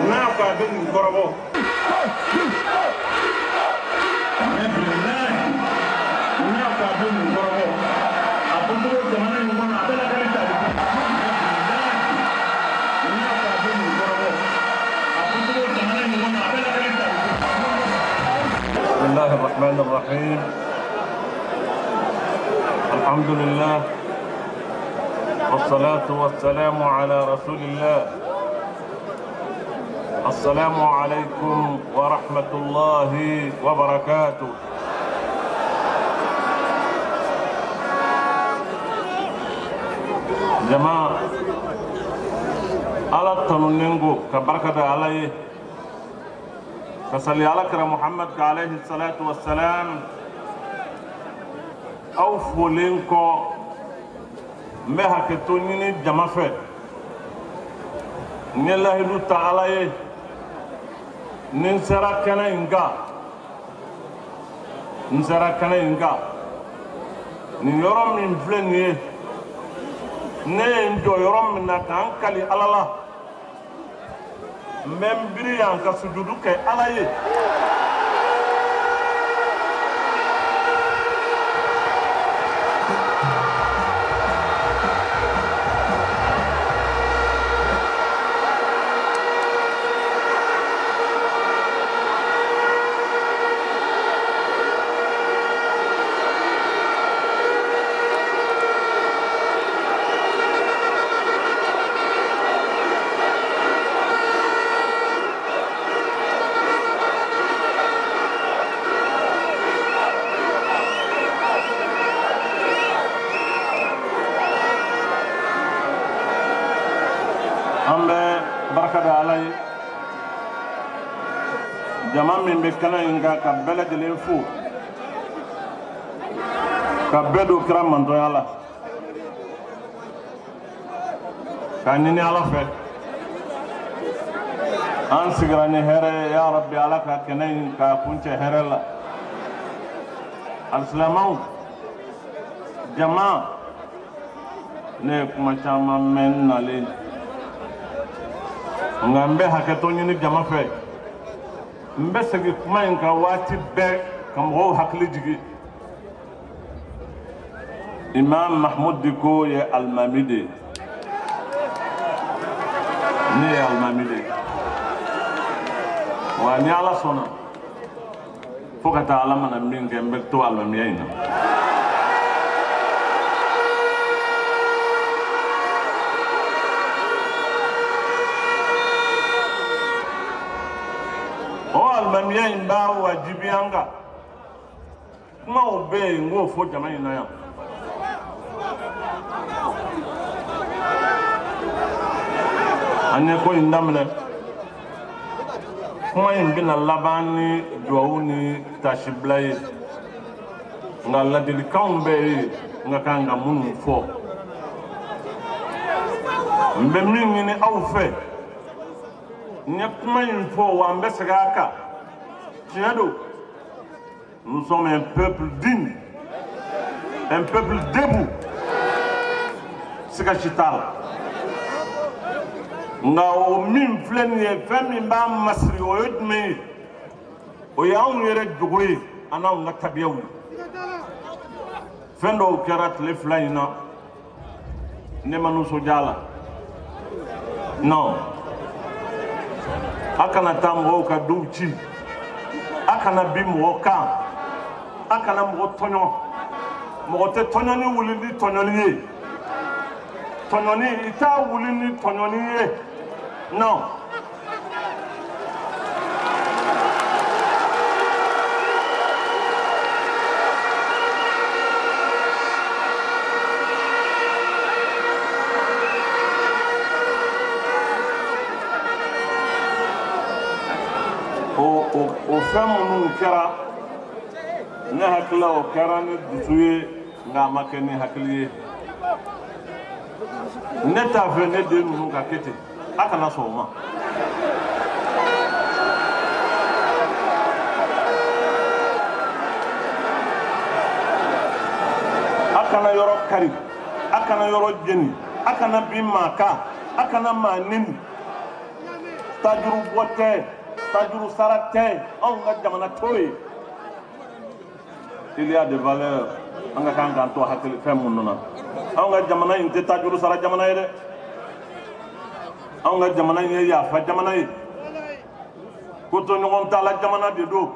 N'a ko a bɛ nin kɔrɔbɔ. Mais bilahi, n'a ko a bɛ nin kɔrɔbɔ, a fɔcogo jamana in kɔnɔ, a bɛ lakali ta de. Bilahi, n'a ko a bɛ nin kɔrɔbɔ, a fɔcogo jamana in kɔnɔ, a bɛ lakali ta de. بسم الله الرحمن الرحيم، الحمد لله والصلاة والسلام على رسول الله. السلام عليكم ورحمة الله وبركاته. Jama, Ala tanunen ko ka barika da Ala ye, ka sali Ala kira Muhammad ka alayhi salatu wassalam. Aw folen kɔ, n bɛ hakɛto ɲini jama fɛ. N ye lahidu ta Ala ye, ni n sera kɛnɛ in kan, n sera kɛnɛ in kan, nin yɔrɔ min filɛ nin ye, ne ye n jɔ yɔrɔ min na k'an kali Ala la, n bɛ n biri yan ka sujudu kɛ Ala ye. An bɛ barika da Ala ye. Jama min bɛ kɛnɛ in kan, ka bɛɛ lajɛlen fo, ka bɛɛ don kira mantɔnya la, k'a ɲini Ala fɛ, an sigira ni hɛrɛ ye. Ya Rabbi, Ala ka kɛnɛ in k'a kuncɛ hɛrɛ la. Alisilamɛw, jama, ne ye kuma caman mɛn n nalen, nka n bɛ hakɛto ɲini jama fɛ. N bɛ segin kuma in kan waati bɛɛ ka mɔgɔw hakili jigin. Imam Mahmud Diko ye alimami de ye, ne ye alimami de ye. Wa ni Ala sɔnna, fo ka taa Ala mana min kɛ, n bɛ to alimamiya in na. O alimamiya in b'a wajibiya an kan. Kumaw bɛ yen, n k'o fɔ jama in na yan. An ye ko in daminɛ, kuma in bɛna laban ni duwawu ni tasibila ye, nka ladilikanw bɛ yen n ka kan ka minnu fɔ. N bɛ min ɲini aw fɛ, n ye kuma in fɔ wa n bɛ segin a kan. Tiɲɛ don, nous sommes un peuple digne, un peuple debout, siga si t'a la. Nka o min filɛ nin ye, fɛn min b'a masiri, o ye jumɛn ye? O ye anw yɛrɛ jogo ye, an n'anw ka tabiyaw ye. Fɛn dɔw kɛra tile 2 in na, ne ma nisɔndiya a la. Non, a kana taa mɔgɔw ka duw ci, a kana bin mɔgɔ kan, a kana mɔgɔ tɔɲɔ. Mɔgɔ tɛ tɔɲɔni wuli ni tɔɲɔni ye. Tɔɲɔni, i t'a wuli ni tɔɲɔni ye. Non, o fɛn minnu kɛra, ne hakili la, o kɛra ni dusu ye, nka a ma kɛ ni hakili ye. Ne t'a fɛ ne den ninnu ka kɛ ten. A kana sɔn o ma. A kana yɔrɔ kari, a kana yɔrɔ jeni, a kana bin maa kan, a kana maa neni. Tajuru bɔ tɛ, tajuru sara tɛ, anw ka jamana t'o ye. Il y a des valeurs an ka kan k'an to hakili fɛn minnu na. Anw ka jamana in tɛ tajuru sara jamana ye dɛ. Anw ka jamana in ye yafa jamana ye, ko to ɲɔgɔn ta la jamana de don.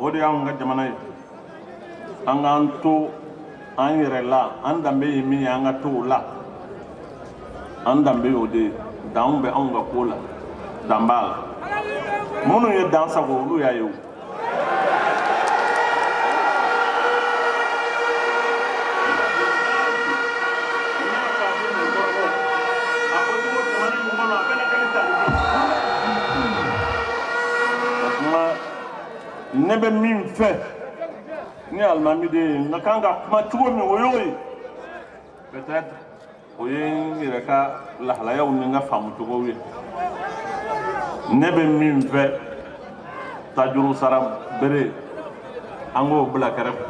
O de y'anw ka jamana ye. An k'an to an yɛrɛ la, an danbe ye min ye, an ka to o la. An danbe y'o de ye. Danw bɛ anw ka ko la, dan b'a la. Minnu ye dan sago, olu y'a ye o. Ne bɛ min fɛ ni alimami de ye, n ka kan ka kuma cogo min, o y'o ye. Peut-être o ye n yɛrɛ ka lahalayaw ni n ka faamucogow ye. Ne bɛ min fɛ, tajuru sara bere, an k'o bila kɛrɛfɛ.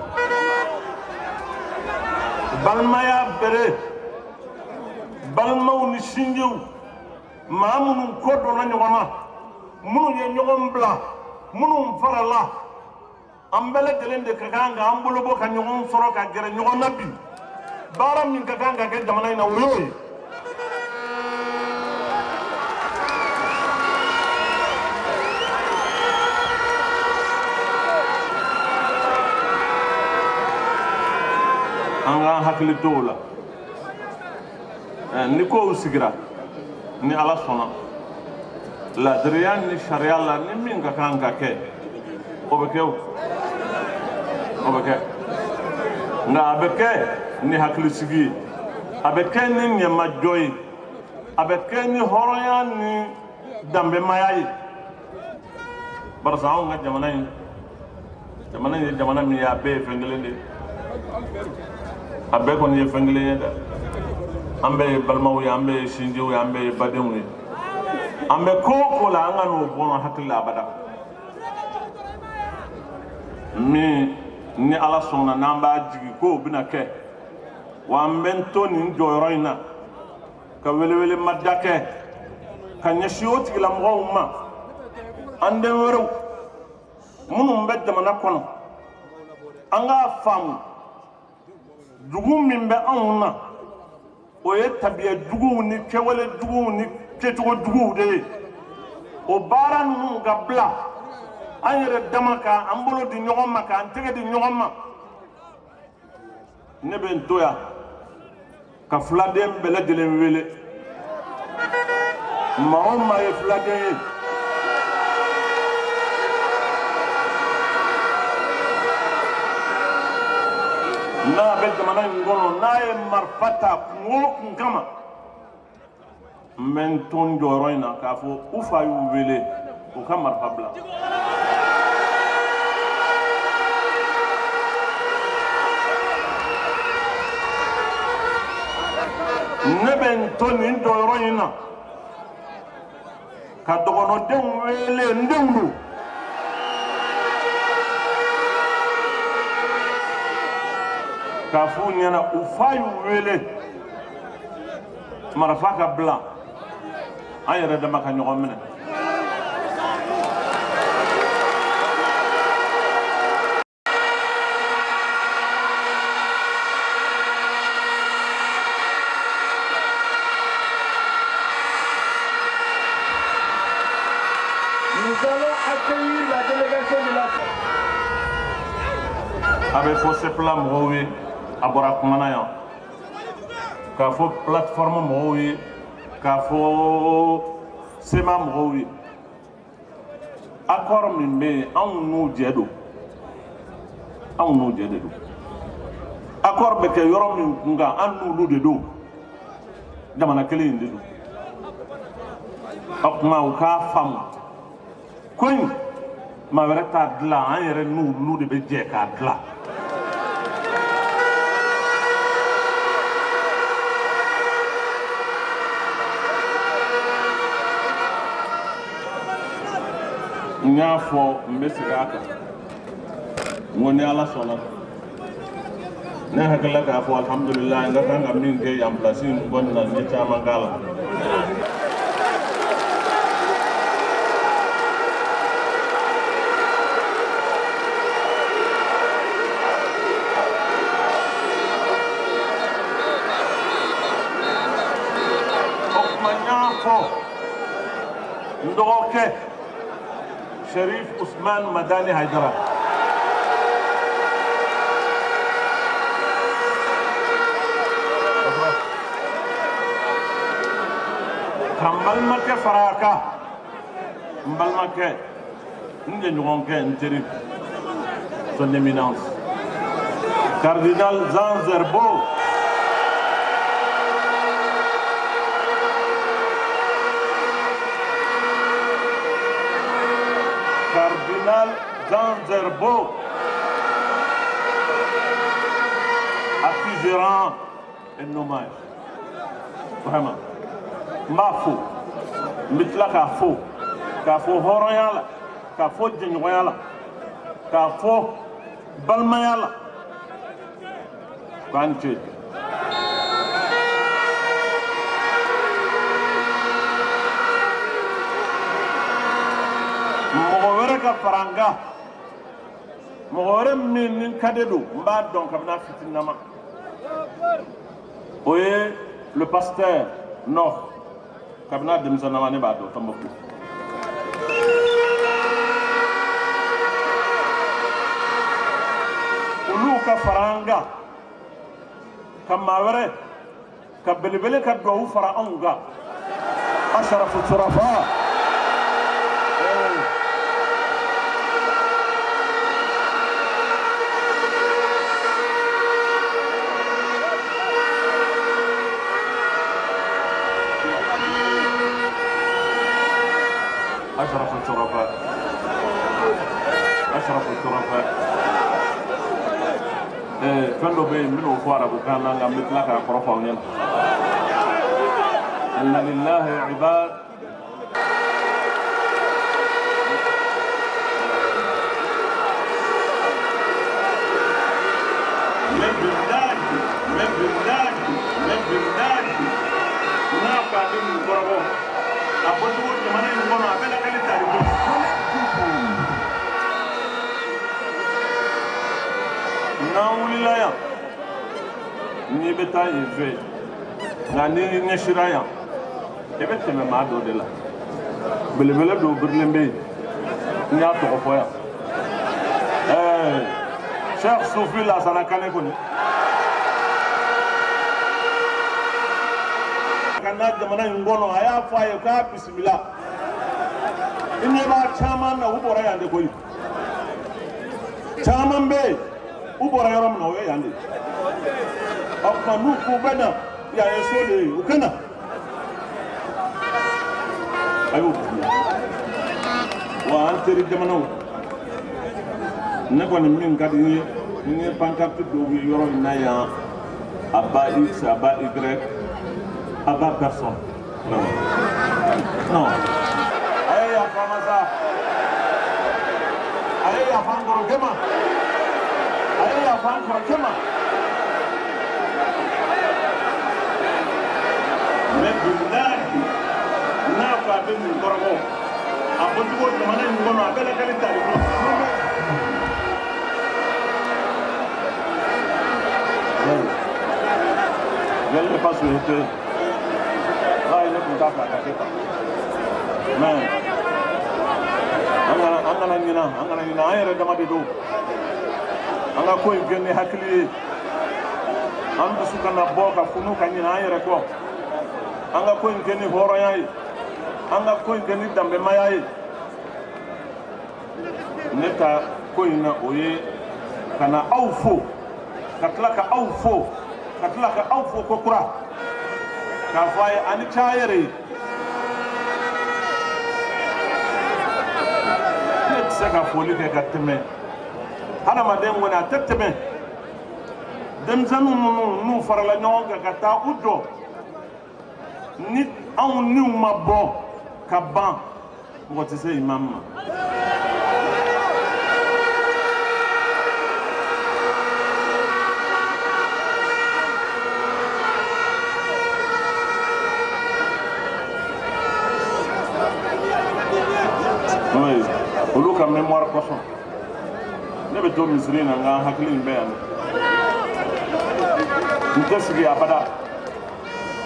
Balimaya bere, balimaw ni sinjiw, maa minnu ko donna ɲɔgɔn na, minnu ye ɲɔgɔn bila, minnu farala, an bɛɛ lajɛlen de ka kan k'an bolo bɔ ka ɲɔgɔn sɔrɔ ka gɛrɛ ɲɔgɔn na bi. Baara min ka kan ka kɛ jamana in na, o y'o ye. An k'an hakili to o la. Ni kow sigira, ni Ala sɔnna, ladiriya ni sariya la, ni min ka kan ka kɛ, o bɛ kɛ, o o bɛ kɛ. Nka a bɛ kɛ ni hakilisigi ye, a bɛ kɛ ni ɲɛmajɔ ye, a bɛ kɛ ni hɔrɔnya ni danbemaya ye. Barisa anw ka jamana in, jamana in ye jamana min ye, a bɛɛ ye fɛn kelen de ye. A bɛɛ kɔni ye fɛn kelen ye dɛ. An bɛɛ ye balimaw ye, an bɛɛ ye sinjiw ye, an bɛɛ ye badenw ye. An bɛ ko o ko la, an ka n'o bɔ an hakili la abada. Min ni Ala sɔnna, n'an b'a jigi k'o bɛna kɛ, wa an bɛ n to nin jɔyɔrɔ in na ka welewele mada kɛ ka ɲɛsin o tigilamɔgɔw ma, an den wɛrɛw minnu bɛ jamana kɔnɔ. An k'a faamu, dugu min bɛ anw na, o ye tabiya juguw ni kɛwale juguw ni kɛcogo juguw de ye. O baara ninnu ka bila an yɛrɛ dama, k'an bolo di ɲɔgɔn ma, k'an tɛgɛ di ɲɔgɔn ma. Ne bɛ n to yan ka filaden bɛɛ lajɛlen wele. Maa o maa ye filaden ye, n'a bɛ jamana in kɔnɔ, n'a ye marifa ta kun o kun kama, n bɛ n to n jɔyɔrɔ in na k'a fɔ u fa y'u wele, u ka marifa bila. Ne bɛ n to nin jɔyɔrɔ in na ka dɔgɔnɔdenw wele, n denw don, k'a f'u ɲɛna u fa y'u wele, marifa ka bila, an yɛrɛ dama ka ɲɔgɔn minɛ. Nous allons accueillir la délégation de la A bɛ fɔ CEPLA mɔgɔw ye, a bɔra kumana yan, k'a fɔ plateforme mɔgɔw ye, k'a fɔ CMA mɔgɔw ye, accord min bɛ yen, anw n'u jɛ don, anw n'u jɛ de don. Accord bɛ kɛ yɔrɔ min kun kan, an n'olu de don, jamana kelen in de don. O tuma u k'a faamu ko in, maa wɛrɛ t'a dilan, an yɛrɛ n'olu de bɛ jɛ k'a dilan. N y'a fɔ, n bɛ segin a kan, n ko ni Ala sɔnna, ne hakilila k'a fɔ alihamudulilayi, n ka kan ka min kɛ yan place in kɔni na, n ye caman k'a la. N dɔgɔkɛ Sherif Usman Madani Haidara. Ka n balimakɛ fara a kan, n balimakɛ, n jɛɲɔgɔnkɛ, n teri, son éminence cardinal Jean Zerbo. Cardinal Jean Zerbo, à qui je rends un hommage. Vraiment. N b'a fo, n bɛ tila k'a fo, k'a fo hɔrɔnya la, k'a fo jɛɲɔgɔnya la, k'a fo balimaya la, k'an ce. Mɔgɔ wɛrɛ ka fara n kan, mɔgɔ wɛrɛ min ni n ka de don, n b'a dɔn kabini a fitininama, o ye le pasteur Nɔ. Kabini a denmisɛnnama ne b'a dɔn Tɔnbɔkutu. Olu ka fara an kan, ka maa wɛrɛ ka belebele ka duwawu fara anw kan. Asarafu surafa. Asarafu surafa, asarafu surafa. Fɛn dɔ bɛ yen, n bɛn'o fɔ arabukan na, nka n bɛ tila k'a kɔrɔ fɔ aw ɲɛna. Inna lillahi ibad. Mais billahi, mais billahi, mais billahi, n'a ko a bɛ mun kɔrɔbɔ, a bɔcogo jamana in kɔnɔ, a bɛ lakali tariku. N'an wulila yan, n'i bɛ taa yen fɛ, nka n'i ɲɛsira yan, i bɛ tɛmɛ maa dɔ de la, belebele dɔw birilen bɛ yen, n y'a tɔgɔ fɔ yan, Cheikh Sufi Lasana Kane kɔni ka na jamana in kɔnɔ, a y'a fɔ a ye k'a bisimila. I ɲɛ b'a caman na, u bɔra yan de koyi. Caman bɛ yen, u bɔra yɔrɔ min na, o ye yan de ye. O tuma n'u k'u bɛ na yan, ye so de ye, u ka na. A y'o bisimila. Wa an teri jamanaw, ne kɔni min ka di n ye, n ye pancarte dɔw ye yɔrɔ in na yan, à bas X, à bas Y, à bas personne. Non, a ye yafa n ma sa, a ye yafa n kɔrɔkɛ ma, a ye yafa n kɔrɔkɛ ma. Mais billahi, n'a ko a bɛ mun kɔrɔbɔ, a bɔcogo jamana in kɔnɔ, a bɛ lakali tariku. Je ne l'ai pas souhaité. Là, il est content à kɛ tan. Mais an kana ɲina, an kana ɲina, an yɛrɛ dama de don. An ka ko in kɛ ni hakili ye. An dusu kana bɔ ka funu ka ɲina an yɛrɛ kɔ. An ka ko in kɛ ni hɔrɔnya ye. An ka ko in kɛ ni danbemaya ye. Ne ta ko in na, o ye ka na aw fo, ka tila ka aw fo, ka tila ka aw fo ko kura, k'a fɔ a ye ani ca yɛrɛ ye. Ne tɛ se ka foli kɛ ka tɛmɛ hadamaden kɔni, a tɛ tɛmɛ denmisɛnnin minnu n'u farala ɲɔgɔn kan ka taa u jɔ, ni anw niw ma bɔ ka ban, mɔgɔ tɛ se imam ma. Oui, olu ka mémoire kosɔn, ne bɛ to misiri in na, nka n hakili in bɛ yan. N tɛ sigi abada.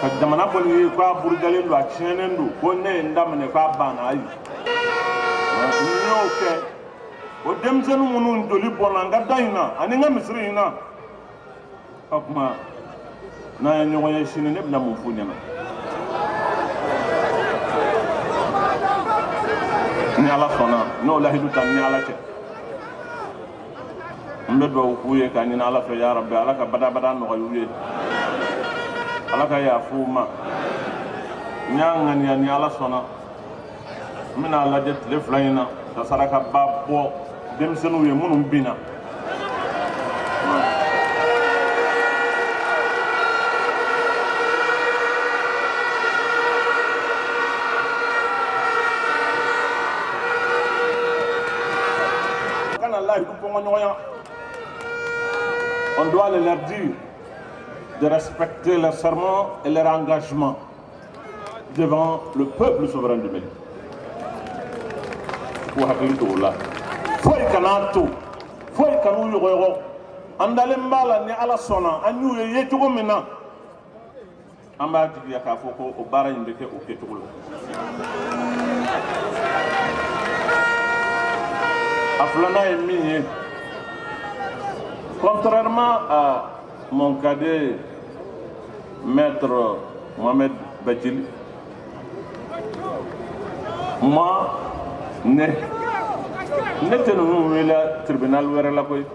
Ka jamana kɔni ye k'a burujalen don, a tiɲɛnen don, ko ne ye n daminɛ k'a banna, ayi. N y'o kɛ, o denmisɛnnin minnu joli bɔnna n ka da in na ani n ka misiri in na, o tuma n'an ye ɲɔgɔn ye sini, ne bɛna mun f'u ɲɛna? Ni Ala sɔnna, n'o lahidu ta ni Ala cɛ, n bɛ dugawu k'u ye k'a ɲini Ala fɛ, ya Rabi, Ala ka badabada nɔgɔya u ye, Ala ka yafa u ma. N y'a ŋaniya, ni Ala sɔnna, n bɛna lajɛ tile 2 in na ka sarakaba bɔ denmisɛnninw ye minnu binna. Kana lahidu kɔngɔɲɔgɔnya. On doit leur dire de respecter leur serment et leur engagement devant le peuple souverain du Mali. K'u hakili to o la. Foyi kana to, foyi kan'u yɔgɔyɔgɔ. An dalen b'a la, ni Ala sɔnna, an y'u ye yecogo min na, an b'a jigiya k'a fɔ ko o baara in bɛ kɛ o kɛcogo la. A filanan ye min ye, contrairement à mon cadet, maître Mohamed Bathily, moi, ne tɛ ninnu wele tribunal wɛrɛ la koyi,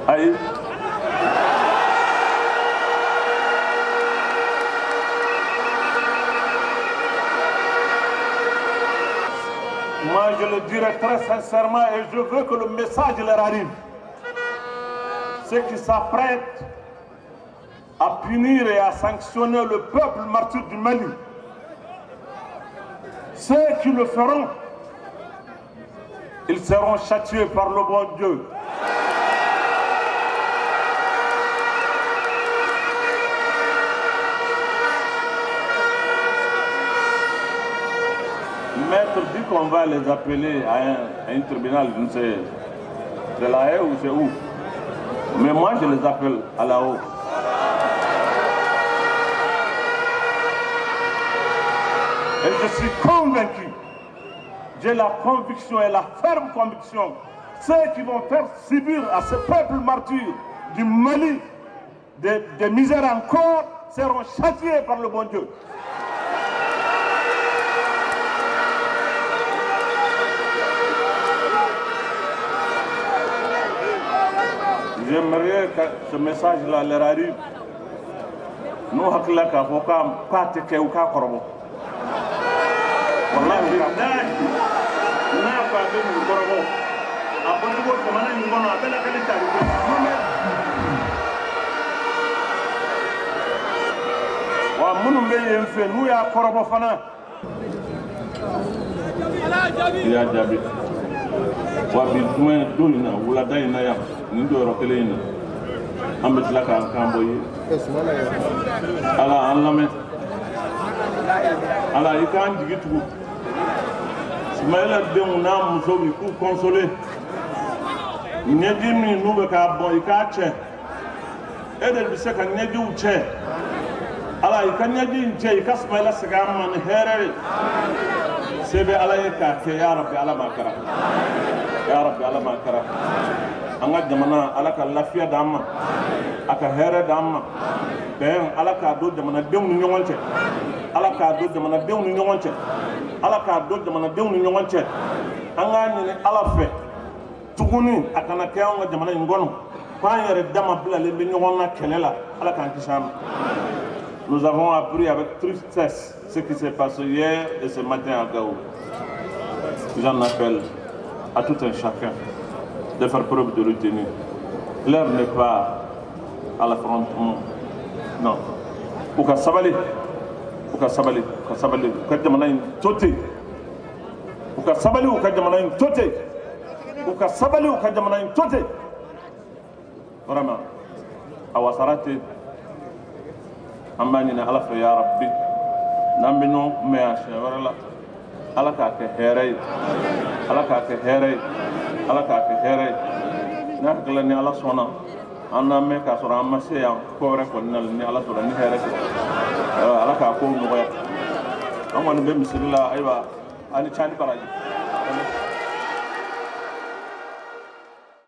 ayi. Moi, je le dirai très sincèrement et je veux que le message leur arrive. Ceux qui s'apprêtent à punir et à sanctionner le peuple martyr du Mali, ceux qui le feront, ils seront châtiés par le bon Dieu. Maître dit qu'on va les appeler à un tribunal, je ne sais, c'est La Haye ou c'est où. Mais moi, je les appelle à la haut. Et je suis convaincu, j'ai la conviction et la ferme conviction, ceux qui vont faire subir à ce peuple martyr du Mali des misères encore seront châtiés par le bon Dieu. J'aimerais que ce message-là leur arrive. Nous, hakila k'a fɔ k'a tɛ kɛ, u k'a kɔrɔbɔ. Wallahi billahi, n'a ko a bɛ mun kɔrɔbɔ, a bɔcogo jamana in kɔnɔ, a bɛ lakali tariku. Wa minnu bɛ yen fɛ, n'u y'a kɔrɔbɔ fana, i y'a jaabi. Wa bi jumɛn don in na, wulada in na yan, nin jɔyɔrɔ kelen in na, an bɛ tila k'an kan bɔ ye. Ala an lamɛn, Ala i k'an jigi tugu. Sumayila denw n'a musow, i k'u consoler. Ɲɛji min n'u bɛ k'a bɔn, i k'a cɛ. E de bɛ se ka ɲɛjiw cɛ. Ala i ka ɲɛji in cɛ, i ka Sumayila segin an ma ni hɛrɛ ye. Se bɛ Ala ye k'a kɛ, ya Rabbi, Ala m'a kɛra, ya Rabbi, Ala m'a kɛra. An ka jamana, Ala ka lafiya d'an ma, a ka hɛrɛ d'an ma, bɛn Ala k'a don jamanadenw ni ɲɔgɔn cɛ, Ala k'a don jamanadenw ni ɲɔgɔn cɛ, Ala k'a don jamanadenw ni ɲɔgɔn cɛ. An k'a ɲini Ala fɛ tuguni, a kana kɛ anw ka jamana in kɔnɔ k'an yɛrɛ dama bilalen bɛ ɲɔgɔn na kɛlɛ la. Ala k'an kisi a ma. Nous avons appris avec tristesse ce qui s'est passé hier et ce matin à Gao. J'en appelle à tout un chacun de faire preuve de retenue. L'heure n'est pas à l'affrontement. Non. U ka sabali, u ka sabali, u ka sabali, u ka jamana in to ten. U ka sabali, u ka jamana in to ten. U ka sabali, u ka jamana in to ten. Vraiment, a wasara ten. An b'a ɲini Ala fɛ, ya Rabbi, n'an bɛ ɲɔgɔn kunbɛn yan siɲɛ wɛrɛ la, Ala k'a kɛ hɛrɛ ye, Ala k'a kɛ hɛrɛ ye, Ala k'a kɛ hɛrɛ ye. Ne hakili la, ni Ala sɔnna, An n'an mɛn k'a sɔrɔ an ma se yan ko wɛrɛ kɔni na, ni Ala sɔrɔ ni hɛrɛ tɛ. Ala k'a kow nɔgɔya. An kɔni bɛ misiri la. Ayiwa, a ni ca ni baraji.